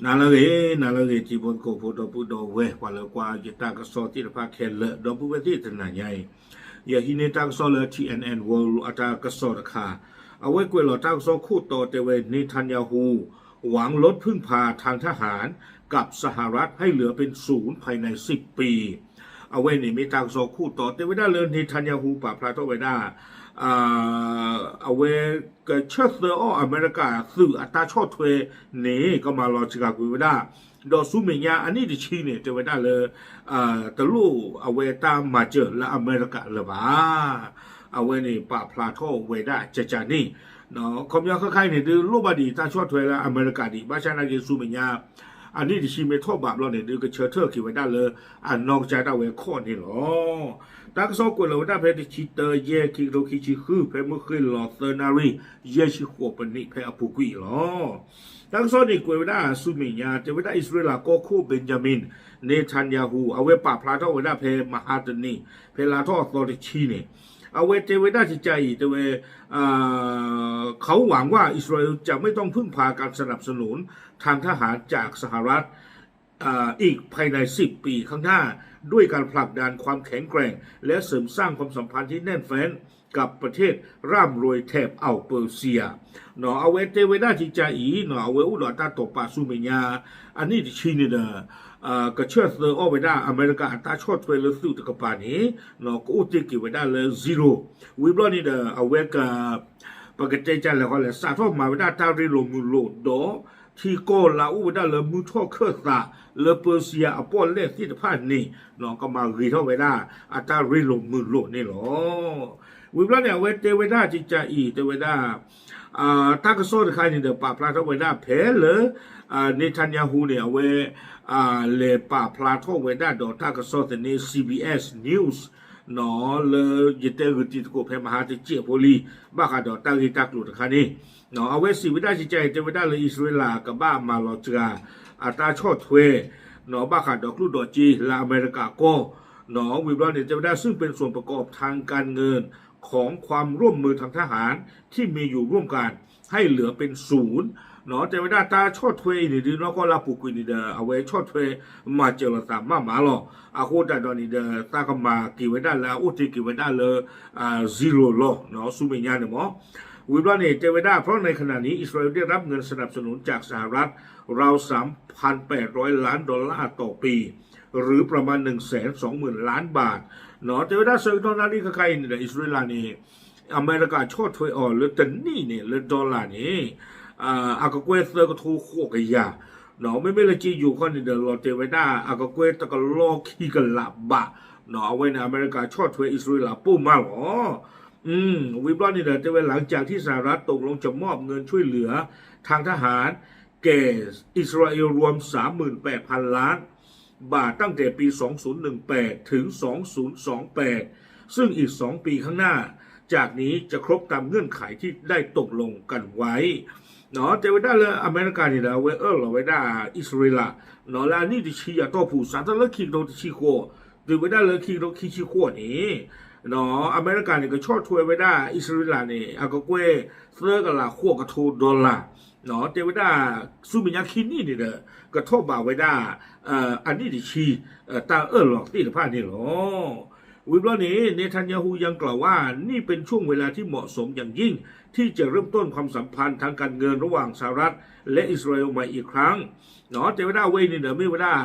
နၤလၢအဂ့ၤ, နၤလၢအဂ့ၤ ထံဖိကီၢ်ဖိ ဒီပုၢ်ဒီဝဲၢ် ပှၤလၢကွၢ်ယတၢ်ကစီၣ်သ့ၣ်တဖၣ်ခဲလၢာ် ဒီပုၢ်ဝဲၢ်သ့ၣ်တနၤညါအံၤ, ယဟံးန့ၢ်တၢ်ကစီၣ်လၢ T N N World အတၢ်ကစီၣ်တခါ, အဝဲကွဲးလီၤတၢ်ကစီၣ်ခိၣ်တီတဲဝဲ Netanyahu หวังลดพึ่งพาทางทหารกับสหรัฐให้เหลือเป็นศูนย์ภายในสิบปี အဝဲန့ၣ်မ့ၢ်တၢ်ကစီၣ်ခိၣ်တီတဲဝဲဒၣ်လၢ Netanyahu ပာ်ဖျါထီၣ်ဝဲဒၣ် အဝဲကဆၢထၢၣ်အီၤ အမဲရကၤသုးအတၢ်ဆီၣ်ထွဲန့ၣ် ကမၤလီၤစှၤကွံာ်ဝဲဒၣ်, ဒီးဆူမဲာ်ညါအနံၣ်တဆံန့ၣ် တဲဝဲဒၣ်လၢ တလိၣ်အဝဲတၢ်မၤစၢၤလၢအမဲရကၤလၢၤဘၣ်. အဝဲန့ၣ်ပာ်ဖျါထီၣ်ဝဲဒၣ်ကကန့ၣ်, ခီပညီခဲခါအံၤန့ၣ် ဒုးလိၣ်ဘၣ်ဒံးတၢ်ဆီၣ်ထွဲလၢအမဲရကၤဒံး ဘၣ်ဆၣ်နာ်က့ဆူမဲာ်ညါ အနံၣ်တဆံမ့ၢ်ထီၣ်ဘးဘျီန့ၣ် ဒုးကဆၢထၢၣ်က့ၤဝဲဒၣ်လၢ အနီၢ်ကစၢ်ဒၣ်ဝဲခီၣ်န့ၣ်လီၤ. တၢ်ကစီၣ်ကွဲးလီၤဝဲဒၣ်ဖဲတဆံတၢ ယဲၢ် ခံကထိခံဆံဃု ဖဲမုၢ်ဃ့ၢ်လီၤသၢနၣ်ရံၣ် ယဲၢ်ဆံဃိးပနံးဖဲအပူၤကွံာ်အံၤလီၤ. တၢ်ကစီၣ်န့ၣ်ကွဲးဝဲဒၣ်ဆူမဲာ်ညါ တဲဝဲဒၣ်အံၣ်စရ့လးကီၢ်ခိၣ် Benjamin Netanyahu အဝဲပာ်ဖျါထီၣ်ဝဲဒၣ်ဖဲမဟါတနံၤ ဖဲလါထီၣ်အသီတဆံန့ၣ်, အဝဲတဲဝဲဒၣ်ကကအံၤ တဲဝဲ เขาหวังว่าอิสราเอลจะไม่ต้องพึ่งพาการสนับสนุนทางทหารจากสหรัฐอีกภายในสิบปีข้างหน้า ด้วยการผลักดันความแข็งแกร่ง และเสริมสร้างความสัมพันธ์ที่แน่นแฟ้นกับประเทศร่ำรวยแถบอ่าวเปอร์เซีย အဝဲတဲဝဲဒၣ်ကကအံၤ အဝဲအိၣ်ဒီးတၢ်တိာ်ပာ်ဆူမဲာ်ညါ အနံၣ်တဆံန့ၣ်ဒီး ကဆၢထၢၣ်အီၤဝဲဒၣ် အမဲရကၤအတၢ်ဆီၣ်ထွဲလၢသုးတကပၤန့ၣ် ကအိၣ်တ့ၢ်က့ၤဝဲဒၣ်လၢ zero ဝံၤဘျီန့ၣ်ဒီး အဝဲက ပကတဲကလဲၣ်ဃီလဲၣ် စးထီၣ်မၤဝဲဒၣ်တၢ်ရ့လိာ်မုာ်လိာ်ဒီး ထံကီၢ်လၢအအိၣ်ဝဲဒၣ်လၢမုၢ်ထီၣ်ခၢၣ်သးလၢပၢစံယၤအပီၣ်လဲၣ်သ့ၣ်တဖၣ်န့ၣ် ကမၤဂ့ၤထီၣ်ဝဲဒၣ်အတၢ်ရ့လိာ်မုာ်လိာ်န့ၣ်လီၤ. ဝံၤဘျီန့ၣ် အဝဲတဲဝဲဒၣ်ကကအံၤ တဲဝဲဒၣ် တၢ်ကစီၣ်တခါန့ၣ်ဒီး ပာ်ဖျါထီၣ်ဝဲဒၣ်ဖဲလၢ Netanyahu န့ၣ် အဝဲ လဲၤပာ်ဖျါထီၣ်ဝဲဒၣ်ဒီးတၢ်ကစီၣ်သန့ C B S News လၢယတဲဂုာ်တံၤသကိးဖဲမဟါတစဲးဖိလံ ဘၣ်ဃးဒီးတၢ်ဂ့ၢ်တၢ်ကျိၤတခါန့ၣ် အဝဲစံးဝဲဒၣ်ကကအံၤ တဲဝဲဒၣ်လၢအံၣ်စရ့လးကဘၣ်မၤလီၤစှၤ အတၢ်ဆီၣ်ထွဲ ဘၣ်ဃးဒီးကျိၣ်ဒီးစ့လၢအမဲရကၤကီၢ် ဝံၤဘျီန့ၣ် တဲဝဲဒၣ် ซึ่งเป็นส่วนประกอบทางการเงินของความร่วมมือทางทหารที่มีอยู่ร่วมกันให้เหลือเป็นศูนย์ တဲဝဲဒၣ်တၢ်ဆီၣ်ထွဲအံၤန့ၣ် ဒုးနီၢ်ကီၢ်လၢအပူၤကွံာ်န့ၣ်ဒီး အဝဲဆီၣ်ထွဲမၤစၢၤလိာ်သးမးမးလီၤ. အဃိသတးဒီးန့ၣ်ဒီး သးကမၤက့ၤဝဲဒၣ်လၢအအိၣ်တ့ၢ်က့ၤဝဲဒၣ်လၢ zero လီၤ ဆူမဲာ်ညါန့ၣ်မး ဝံၤဘျီန့ၣ် တဲဝဲဒၣ် เพราะในขณะนี้อิสราเอลได้รับเงินสนับสนุนจากสหรัฐราวสามพันแปดร้อยล้านดอลลาร์ต่อปี หรือประมาณหนึ่งแสนสองหมื่นล้านบาท တဲဝဲဒၣ်ဆၢကတီၢ်နၣ်ရံၣ်ခဲခါအံၤန့ၣ်ဒီး အံၣ်စရ့လးန့ၣ် အမဲရကၤဆီၣ်ထွဲအီၤလၢတနံၣ်န့ၣ် လၢ dollar န့ၣ် အကကွဲၢ်သၢကထိဃိးကယၤ, မ့မ့ၢ်လၢက့ယိၤခီန့ၣ်ဒီး လီၤတဲာ်ဝဲဒၣ် အကကွဲၢ်တကလီၢ်ခံကလးဘး, အဝဲန့ၣ် အမဲရကၤဆီၣ်ထွဲအံၣ်စရ့လးပိၢ်မးလီၤ. ဝံၤဘျီန့ၣ်ဒီး တဲဝဲ หลังจากที่สหรัฐตกลงจะมอบเงินช่วยเหลือทางทหารแก่อิสราเอลรวมสามหมื่นแปดพันล้านบาทตั้งแต่ปีสองศูนย์หนึ่งแปดถึงสองศูนย์สองแปด ซึ่งอีกสองปีข้างหน้าจากนี้จะครบตามเงื่อนไขที่ได้ตกลงกันไว้ တဲဝဲဒၣ်လၢအမဲရကၤန့ၣ်ဒီး အဝဲအၢၣ်လီၤဝဲဒၣ်အံၣ်စရ့လး လၢအနံၣ်တဆံအတီၢ်ပူၤ စးထီၣ်လၢခံကထိတဆံဃိး တုၤဝဲဒၣ်လၢခံကထိခံဆံဃိးန့ၣ် အမဲရကၤန့ၣ် ကဆီၣ်ထွဲဝဲဒၣ်အံၣ်စရ့လးန့ၣ် အကကွဲၢ်သၢကလးဃိးကထိ dollar တဲဝဲဒၣ် ဆူမဲာ်ညါခံနံၣ်န့ၣ်ဒီး ကထီၣ်ဘးဝဲဒၣ် အနံၣ်တဆံ တၢ်အၢၣ်လီၤသ့ၣ်တဖၣ်န့ၣ်လီၤ. ဝံၤဘျီန့ၣ် Netanyahu ยังกล่าวว่า นี่เป็นช่วงเวลาที่เหมาะสมอย่างยิ่งที่จะเริ่มต้นความสัมพันธ์ทางการเงินระหว่างสหรัฐและอิสราเอลใหม่อีกครั้ง တဲဝဲဒၣ်အဝဲအံၤန့ၣ်ဒီး မ့ၢ်ဝဲဒၣ်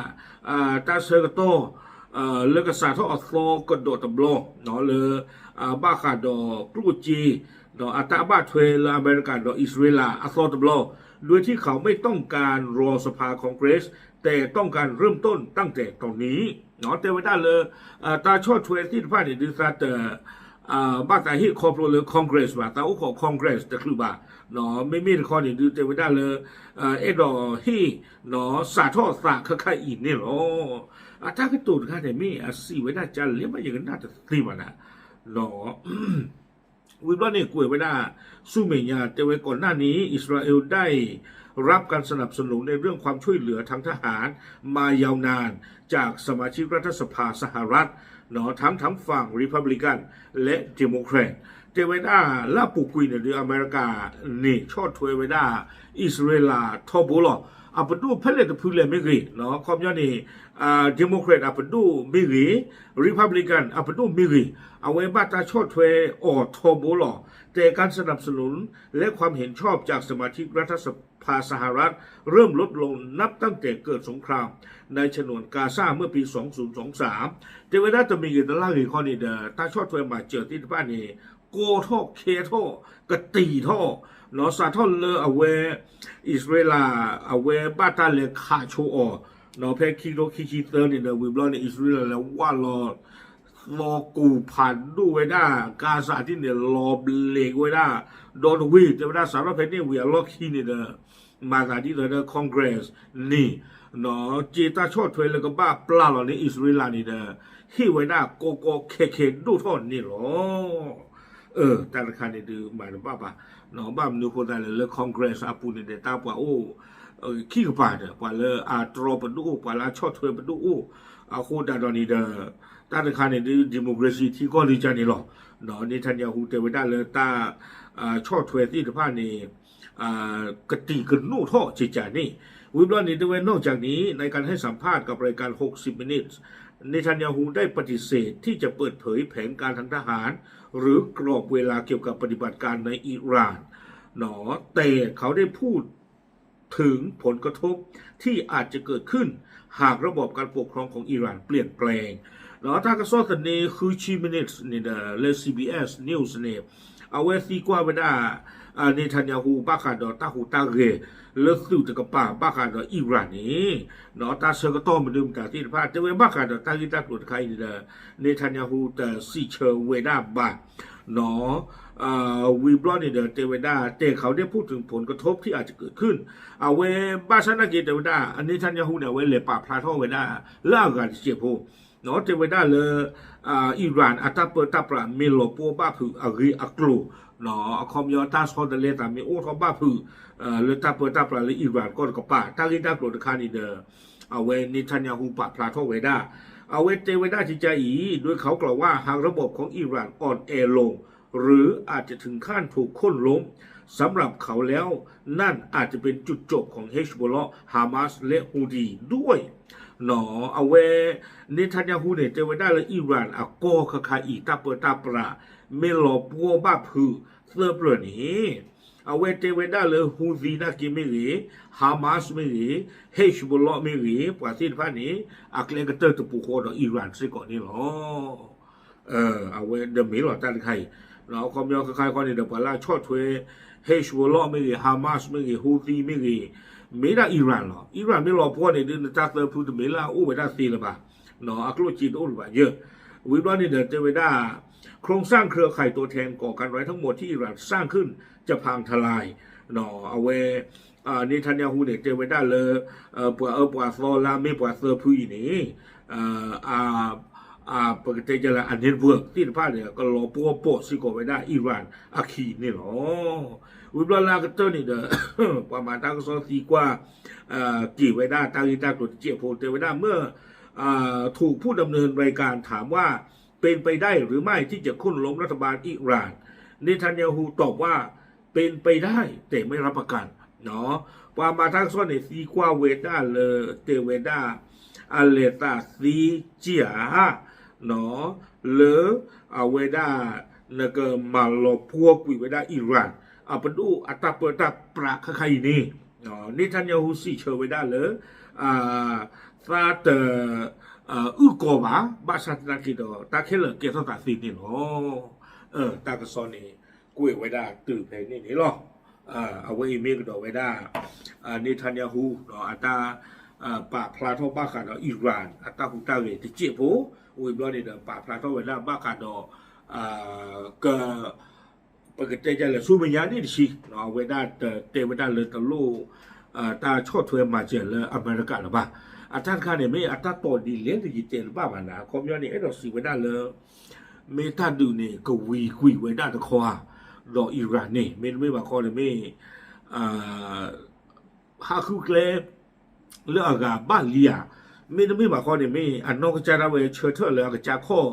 တၢ်ဆၢကတီၢ် လၢကစးထီၣ်အသီကဒီးတဘျီ လၢ ဘၣ်ဃးဒီးကျိၣ်စ့ အတၢ်ဘၣ်ထွဲလၢအမဲရကၤဒီးအံၣ်စရ့လးအသီတဘျီ โดยที่เขาไม่ต้องการรอสภาคองเกรส แต่ต้องการเริ่มต้นตั้งแต่ตอนนี้ တဲဝဲဒၣ်လၢ တၢ်ဆီၣ်ထွဲသ့ၣ်တဖၣ်န့ၣ် ဒုးသးတ ဘၣ်သးဟ့ၣ်ခီဖျိလၢ Congress ဘၣ် သးအိၣ်ခိး Congress တချုးဘၣ်, မ့မ့ၢ်တခီန့ၣ် ဒုးတဲဝဲဒၣ်လၢ အဲၣ်ဒိးဟ့ၣ် စးထီၣ်သးခဲခါအံၤန့ၣ်လီၤ. အတၢ်ကတိၤတခါန့ၣ် မ့ၢ်အစံးဝဲဒၣ်ကလဲၣ်မး ယကနၣ်တသ့ဘၣ်နၤ ဝံၤဘျီန့ၣ်ကွဲးဝဲဒၣ် ဆူမဲာ်ညါ တဲဝဲ ก่อนหน้านี้อิสราเอลได้รับการสนับสนุนในเรื่องความช่วยเหลือทางทหารมายาวนานจากสมาชิกรัฐสภาสหรัฐ ทั้งทางฝั่ง Republican และ Democrat တဲဝဲဒၣ်လၢအပူၤကွံာ်န့ၣ်ဒီး အမဲရကၤန့ၣ် ဆီၣ်ထွဲဝဲဒၣ် အံၣ်စရ့လးထီဘိလီၤ. အပဒိၣ်ဖဲလဲၣ်တဖုလဲၣ်မ့ၢ်ဂ့ၤ, ခီပညီန့ၣ် Democrat အပဒိၣ်မ့ၢ်ဂ့ၤ, Republican အပဒိၣ်မ့ၢ်ဂ့ၤ, အဝဲဘၣ်တၢ်ဆီၣ်ထွဲအီၤထီဘိလီၤ. แต่การสนับสนุนและความเห็นชอบจากสมาชิกรัฐสภาสหรัฐเริ่มลดลงนับตั้งแต่เกิดสงครามในฉนวนกาซาเมื่อปีสองพันสาม တဲဝဲဒၣ်တမံၤဂ့ၤတလၢ်ဂ့ၤခီန့ၣ်ဒီး တၢ်ဆီၣ်ထွဲမၤစၢၤသ့ၣ်တဖၣ်န့ၣ်ဒီး ကီထီၣ်ခဲထီၣ် ကတံာ်ထီၣ် စးထီၣ်လၢအဝဲ အံၣ်စရ့လး အဝဲဘၣ်တၢ်လဲၤခးဆိအီၤ ဖဲခံကထိခံဆံသၢန့ၣ်ဒီး ဝံၤဘျီန့ၣ် အံၣ်စရ့လးလဲၤဝးလီၤ သီကူဖးဒိၣ်ဝဲဒၣ် ကါစးထံၣ်န့ၣ် လီၤဘျဲးဝဲဒၣ် ဒီတဝ့ၢ် တဲဝဲဒၣ်စးထီၣ်ဖဲန့ၣ်ဝံၤအလီၢ်ခံန့ၣ်ဒီး မၤသးဒ်သိးဒီး Congress န့ၣ် က့တၢ်ဆီၣ်ထွဲလၢကဘၣ်ပျၢ်လီၤန့ၢ်အံၣ်စရ့လးန့ၣ်ဒီး ဟ့ၣ်ဝဲဒၣ်ကီကီခဲခဲဒိၣ်ထီၣ်န့ၣ်လီၤ. တၢ်တခါန့ၣ်ဒုးမၤတဘၣ်ဘၣ်. ဘၣ်မနုၤအဃိသတးလဲၣ် လၢ Congress အပူၤန့ၣ်ဒီး တၢ်ပှၤအိၣ်ခံကပၤဒီး ပှၤလၢအတြီပဒိၣ်အိၣ် ပှၤလၢအဆီၣ်ထွဲပဒိၣ်အိၣ် အဃိသတးဒီးန့ၣ်ဒီး တၢ်တခါန့ၣ်ဒုး democracy ထံကီၢ်ဒုးကန့ၣ်လီၤ. Netanyahu တဲဝဲဒၣ်လၢတၢ်ဆီၣ်ထွဲသ့ၣ်တဖၣ်န့ၣ် ကတံာ်ကနိးထီၣ်ကကန့ၣ် ဝံၤဘျီန့ၣ်တဲဝဲ นอกจากนี้ ในการให้สัมภาษณ์กับรายการหกสิบ Minutes Netanyahu ได้ปฏิเสธที่จะเปิดเผยแผนการทางทหาร หรือกรอบเวลาเกี่ยวกับปฏิบัติการในอิหร่าน แต่เขาได้พูดถึงผลกระทบที่อาจจะเกิดขึ้นหากระบอบการปกครองของอิหร่านเปลี่ยนแปลง ဒီးတၢ်ကစီၣ်သန့ဃုဆံ minutes န့ၣ်ဒီး လၢ CBS News န့ၣ် အဝဲသံကွၢ်ဝဲဒၣ် Netanyahu ဘၣ်ဃးဒီးတၢ်ဟူးတၢ်ဂဲၤ လၢသုးတကပၤ ဘၣ်ဃးဒီး Iran န့ၣ် တၢ်ဆၢကတီၢ်မနုၤမတၤသ့ၣ်တဖၣ် တဲဝဲဘၣ်ဃးဒီးတၢ်ဂ့ၢ်တၢ်ကျိၤတခါအံၤန့ၣ်ဒီး Netanyahu တစံးဆၢဝဲဒၣ်ဘၣ် ဝံၤဘျီန့ၣ်ဒီး တဲဝဲဒၣ် แต่เขาได้พูดถึงผลกระทบที่อาจจะเกิดขึ้น အဝဲဘၣ်ဆၣ်နာ်က့တဲဝဲဒၣ် Netanyahu န့ၣ် အဝဲလဲၤပာ်ဖျါထီၣ်ဝဲဒၣ် လၢအဂၤတစဲးဖိ တဲဝဲဒၣ်လၢ Iran အတၢ်ပၢတၢ်ပြးမ့ၢ်လီၤပှီၢ်ဘၣ်ဖုးအဂ့ၢ်အကျိၤ အခီပညီတၢ်ဆီတလဲသးမ့ၢ်အိၣ်ထီၣ်ဘၣ်ဖုး လၢတၢ်ပၢတၢ်ပြးလၢ Iran ကီၢ်တကပၤ တၢ်ဂ့ၢ်တၢ်ကျိၤတခါန့ၣ်ဒီး အဝဲ Netanyahu ပာ်ဖျါထီၣ်ဝဲဒၣ် အဝဲတဲဝဲဒၣ်ကကါအံၤ โดยเขากล่าวว่าหากระบบของอิหร่านอ่อนแอลง หรืออาจจะถึงขั้นถูกโค่นล้ม สำหรับเขาแล้วนั่นอาจจะเป็นจุดจบของเฮซบอลเลาะห์ ฮามาส และฮูตีด้วย အဝဲ Netanyahu န့ၣ် တဲဝဲဒၣ်လၢ Iran အကီၢ်ခါခါအံၤ တၢ်ပၢတၢ်ပြး မ့ၢ်လီၤပှီၢ်ဘၣ်ဖုးသၢပျၢၤန့ၣ် အဝဲတဲဝဲဒၣ်လၢ Houthi နာ်က့မ့ၢ်ဂ့ၤ, Hamas မ့ၢ်ဂ့ၤ, Hezbollah မ့ၢ်ဂ့ၤ ပှၤသ့ၣ်တဖၣ်န့ၣ် အကျဲကတၢၢ်တပူၤဃီဒီး Iran စ့ၢ်ကီးန့ၣ်လီၤ. အဝဲဒီးမ့ၢ်လီၤတၢ်တခါအံၤ အခီပညီခါခါခီန့ၣ်ဒီး ပှၤလၢအဆီၣ်ထွဲ Hezbollah မ့ၢ်ဂ့ၤ, Hamas မ့ၢ်ဂ့ၤ, Houthi မ့ၢ်ဂ့ၤ မ့ၢ်ဒၣ် Iran လီၤ. Iran မ့ၢ်လီၤပှီၢ်န့ၣ်ဒုး နတၢ်သၢဖုတမ့ၢ်လၢအအိၣ်ဝဲဒၣ်သ့လၢၤဘၣ်. အကျိၣ်စ့တအိၣ်လၢၤဘၣ်ယဲၢ်. ဝံၤဘျီန့ၣ်ဒီးတဲဝဲဒၣ် โครงสร้างเครือข่ายตัวแทนก่อการร้ายทั้งหมดที่อิหร่านสร้างขึ้นจะพังทลาย အဝဲ Netanyahu န့ၣ် တဲဝဲဒၣ်လၢ ပှၤအၢပှၤသီလၢအမ့ၢ်ပှၤသၢဖုအံၤန့ၣ် ပကတဲဒ်လဲၣ် အ network သ့ၣ်တဖၣ်န့ၣ် ကလီၤပှီၢ်ပိာ်စ့ၢ်ကီးဝဲဒၣ် Iran အခံန့ၣ်လီၤ. ဝံၤဘျီလၢအကတၢၢ်န့ၣ်ဒီး ပှၤမၤတၢ်ကစီၣ်သံကွၢ် က့ၤဝဲဒၣ်တၢ်ဂ့ၢ်တၢ်ကျိၤတစဲးဖိ တဲဝဲဒၣ်မ့ၢ် ถูกผู้ดำเนินรายการถามว่าเป็นไปได้หรือไม่ที่จะโค่นล้มรัฐบาลอิหร่าน Netanyahu ตอบว่าเป็นไปได้แต่ไม่รับประกัน ပှၤမၤတၢ်ကစီၣ်န့ၣ် သံကွၢ်ဝဲဒၣ်လၢ တဲဝဲဒၣ် အလဲၤသးသ့ကၢ်ဧါ လၢ အဝဲဒၣ် နကမၤလီၤပှီၢ်ကွံာ်ဝဲဒၣ် Iran အပဒိၣ်အတၢ်ပၢတၢ်ပြးခါခါအံၤန့ၣ် Netanyahu စံးဆၢဝဲဒၣ်လၢ သးတ အုၣ်ကီၤဘၣ် ဘၣ်ဆၣ်သနာ်က့ဒီး တၢ်ခဲလၢာ်ကဲထီၣ်သးသ့န့ၣ်လီၤ. တၢ်ကစီၣ်န့ၣ် ကွဲးဝဲဒၣ်တုၤဖဲန့ၣ်န့ၣ်လီၤ. အဝဲအံၤမ့ၢ်ကဒီးဝဲဒၣ် Netanyahu အတၢ် ပာ်ဖျါထီၣ်ဘၣ်ဃးဒီး Iran အတၢ်ဟူးတၢ်ဂဲၤတစဲးဖိ ဝံၤဘျီန့ၣ်ဒီး ပာ်ဖျါထီၣ်ဝဲဒၣ်ဘၣ်ဃးဒီး က ပကတဲဒ်လဲၣ် ဆူမဲာ်ညါန့ၣ်တဆံ အဝဲဒၣ်တဲဝဲဒၣ်လၢတလိၣ် တၢ်ဆီၣ်ထွဲမၤစၢၤလၢအမဲရကၤလၢၤဘၣ်. အတၢ်တခါန့ၣ် မ့ၢ်အတၢ်တိာ်ဒ်လဲၣ်တယံၤတဲတဘၣ်ဘၣ်နၤ အခီပညီန့ၣ် အဲၣ်ဒိးစံးဝဲဒၣ်လၢ မ့ၢ်တၢ်ဒုးန့ၣ် ကဝံၤကွံာ်ဝဲဒၣ်တခီဧါ ဒီး Iran န့ၣ် မ့တမ့ၢ်ဘၣ်ခီန့ၣ်မ့ၢ် ဟးဃုကျဲ လၢအဂၤဘၣ်လံဧါ, မ့တမ့ၢ်ဘၣ်ခီန့ၣ် မ့ၢ်အနီၢ်ကစၢ်ဒၣ်ဝဲဆၢထၢၣ်လၢအကစၢ်ခီၣ်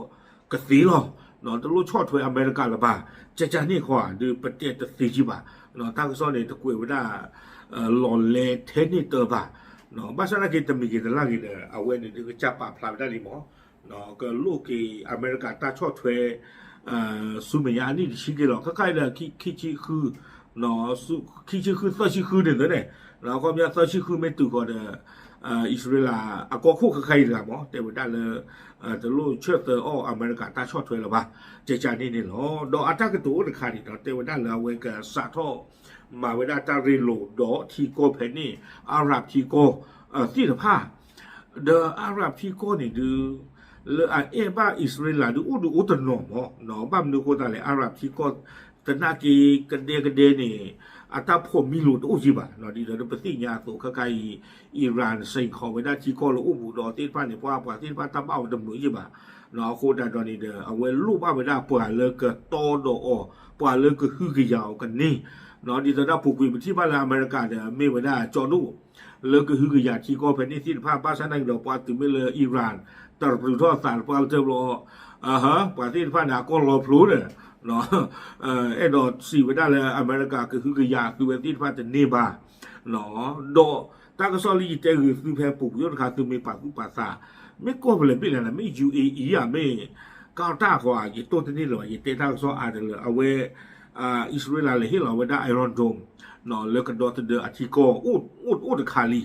ကသ့လီၤ. တလိၣ်ဆီၣ်ထွဲအမဲရကၤလၢၤဘၣ်. ကကန့ၣ်ဃီဧါ ဒုးပတဲတသ့ကံဘၣ်. တၢ်ကစီၣ်န့ၣ် တကွဲးဝဲဒၣ် လီၤလဲထဲန့ၣ်တၢ်ဘၣ်. ဘၣ်ဆၣ်သနာ်က့တမံၤက့ၤတလၢ်က့ၤဒီး အဝဲန့ၣ်ဒုးကစၢ်ပာ်ဖျါဝဲဒၣ်လံမး ကလိၣ်က့ၤအမဲရကၤတၢ်ဆီၣ်ထွဲ ဆူမဲာ်ညါအနံၣ်တဆံက့ၤလီၤ. ခဲခါအံၤဒီး ခံဆံဃု ခံဆံဃု သၢဆံဃုန့ၣ်သ့န့ၣ် အခီပညီသၢဆံဃုမ့ၢ်တုၤဃီၤဒီး အံၣ်စရ့လးအကီၢ်ခိၣ်ခဲခါအံၤတဂၤမး တဲဝဲဒၣ်လၢ တလိၣ်ဆၢသၢအီၣ်အမဲရကၤတၢ်ဆီၣ်ထွဲလၢၤဘၣ် ကကန့ၣ်န့ၣ်လီၤ. ဒီးအတၢ်ကတိၤအိၣ်တခါန့ၣ်ဒီး တဲဝဲဒၣ်လၢအဝဲကစးထီၣ်မၤဝဲဒၣ်တၢ်ရ့လိာ်ဒီးထံကီၢ်ဖဲန့ၣ် အၤရၣ်ထံကီၢ်သ့ၣ်တဖၣ် ဒီးအၤရၣ်ထံကီၢ်န့ၣ်ဒုး လၢအအဲၣ်ဘၣ်အံၣ်စရ့လးဒုးအိၣ်ဒုးအိၣ်တနီၤမး ဘၣ်မနုၤအဃိသတးလဲၣ် အၤရၣ်ထံကီၢ်သနာ်က့ကဒဲကဒဲန့ၣ် အတၢ်ဖိးမံလိာ်တအိၣ်က့ဘၣ်. ဒ်သိးပသ့ၣ်ညါအသိးခဲခါအံၤ အံရၣ်စ့ၢ်ကီးဝဲဒၣ်ထံကီၢ်လၢအိၣ်ဘူးဒီးသ့ၣ်တဖၣ်န့ၣ် ပှၤပှၤသ့ၣ်တဖၣ်တၢ်ဘၣ်ဝဲတမုာ်က့ဘၣ်. အဃိသတးဒီးန့ၣ်ဒီး အဝဲလိၣ်ဘၣ်ဝဲဒၣ်ပှၤလၢကတီဒီးအီၤ ပှၤလၢကဟုကယာ်အီၤကန့ၢ် ဒ်သိးဒၣ်ပူၤကွံာ်ပထံၣ်ဘၣ်လၢအမဲရကၤဒီးမ့ၢ်ဝဲဒၣ်ကၠီဒိၣ် လၢကဟုကယာ်ထံကီၢ်ဖဲန့ၣ်သ့ၣ်တဖၣ် ဘၣ်ဆၣ်သနာ်က့ဒီးပှၤတုၤမ့ၢ်လၢအံရၣ် တရူးထီၣ်အသးပှၢ်ကတၢၢ်ဘျီ ပှၤသ့ၣ်တဖၣ်န့ၣ် အကီၢ်လီၤဖျိဒီး အဲၣ်ဒိးစံးဝဲဒၣ်လၢအမဲရကၤကဟုကယာ်သုဝဲသ့ၣ်တဖၣ်တန့ၢ်ဘၣ်. ဒီးတၢ်ကစီၣ်လၢယတဲဂ့ၤသုဖဲပူၤကွံာ်အိၣ်တခါ သုမ့ၢ်ပာ်သူၣ်ပာ်သး မ့ၢ်ကီၢ်ဖဲလဲၣ်ဘ့ၣ်လဲၣ်န့ၣ် မ့ၢ် ယူႇအ့အံၣ် ဧါ မ့ၢ် ကၤတၢ်ဃီဧါ ယတိၢ်တန့ၢ်လၢၤဘၣ် ယတဲတၢ်ကစီၣ်အါတလၢ အဝဲ အံၣ်စရ့လးလဲၤဟ့ၣ်လီၤဝဲဒၣ် Iron Dome လၢကဒီသဒၢအထံကီၢ် အိၣ်တခါလံ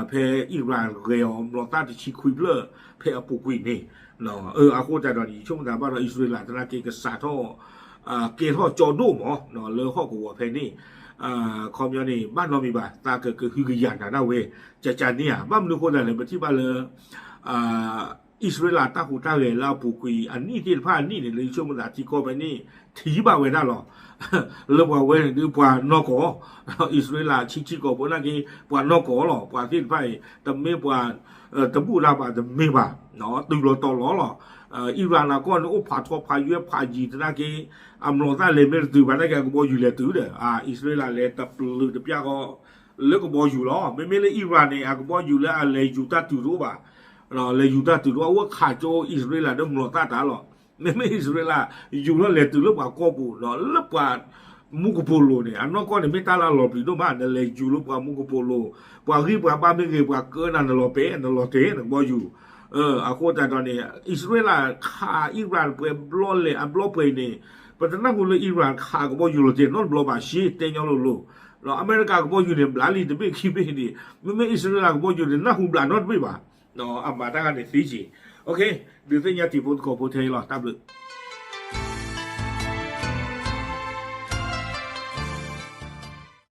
ဖဲအံရၣ်ဂဲၤအီၤမျိာ်သၣ်တဆံခွံဖျၢၣ်ဖဲအပူၤကွံာ်န့ၣ် အဃိသတးဒီးန့ၣ် ယဆိကမိၣ်သးဘၣ်ဒီး အံၣ်စရ့လးသနာ်က့ကစးထီၣ် ကဲထီၣ်ကၠီဒိၣ်မး လၢဟီၣ်ကဝီၤဖဲန့ၣ် ခီပညီန့ၣ် ဘၣ်နီတမံၤဘၣ် သးကကဟုကယာ်နၤဒၣ်ဝဲ ကကန့ၣ်ဧါ ဘၣ်မနုၤအဃိသတးလဲၣ် ပထံၣ်ဘၣ်လၢ အံၣ်စရ့လးတၢ်ဟူးတၢ်ဂဲၤလၢအပူၤကွံာ်အနံၣ်သ့ၣ်တဖၣ်အနံၣ်န့ၣ် လၢယဆိကမိၣ်သးထံကီၢ်ဖဲန့ၣ် ထံၣ်ဘၣ်ဝဲဒၣ်လီၤ လၢပှၤဝဲန့ၣ်ဒုးပှၤနီၢ်ကီၢ် အံၣ်စရ့လးဆံးဆံးကိာ်ဖိသနာ်က့ ပှၤနီၢ်ကီၢ်လီၤ ပှၤသ့ၣ်တဖၣ်အံၤ တမ့ၢ်ပှၤ တဘူၣ်တၢ်ဘၣ်တမ့ၢ်ဘၣ် တုၤလီၤတီၤလီၤလီၤ အံရၣ်အကီၢ်န့ၣ်အိၣ်ဖးထီဖးယွဲဖးယံၤသနာ်က့ အမျိာ်သၣ်လဲၤမ့ၢ်တတုၤဘၣ်သနာ်က့ အကဘီယူၤလဲၤတုၤဒီး အံၣ်စရ့လးလဲၤတပျုာ်တပျၢ်ဃီ လၢကဘီယူၤလီၤ. မ့မ့ၢ်လၢအံရၣ်န့ၣ် အကဘီယူၤလၢအလဲၤယူၤတၢ်တုၤတအိၣ်ဘၣ် လဲၤယူၤတၢ်တုၤတအိၣ် အဝဲခးကၠိအံၣ်စရ့လးဒီးမျိာ်သၣ်တၢ်လီၤ. မ့မ့ၢ်အံၣ်စရ့လး ယူၤထီၣ်လဲၤတုၤလၢပှၤကီၢ်ပူၤ လၢပှၤမူကပိာ်လိၤန့ၣ် အနီၢ်ကီၢ်န့ၣ် မ့ၢ်တၢ်လၢအလီၤပျံၤဒိၣ်မး နလဲၤယူၤလၢပှၤမူကပိာ်လိၤ ပှၤဂံၢ်ပှၤဘါမ့ၢ်ဂ့ၤ ပှၤကၢနၤ နလီၤပဲာ် နလီၤတဲာ် နကဘီယူၤ အဃိသတးဒီးန့ၣ် အံၣ်စရ့လးခးအံရၣ်ပှဲၤဘျီလဲၣ် အဘျီပှဲၤအံၤန့ၣ် ပတနၢ်ဟူလၢအံရၣ်ခးကဘီယူၤလီၤတဲာ်နီတဘျီဘၣ် ရှဲတဲညီလိၤလိၤ အမဲရကၤကဘီယူၤန့ၣ် ဘျးလံတဘ့ၣ်ခံဘ့ၣ်န့ၣ် မ့မ့ၢ်အံၣ်စရ့လးကဘီယူၤန့ၣ် နၢ်ဟူဘျးနီတဘ့ၣ်ဘၣ် အမၤတၢ်ဂၤန့ၣ်သ့က့ၤ ဒုးသ့ၣ်ညါတံၤဖိသကိးဖိထဲအံၤလီၤ တၢ်ဘျုး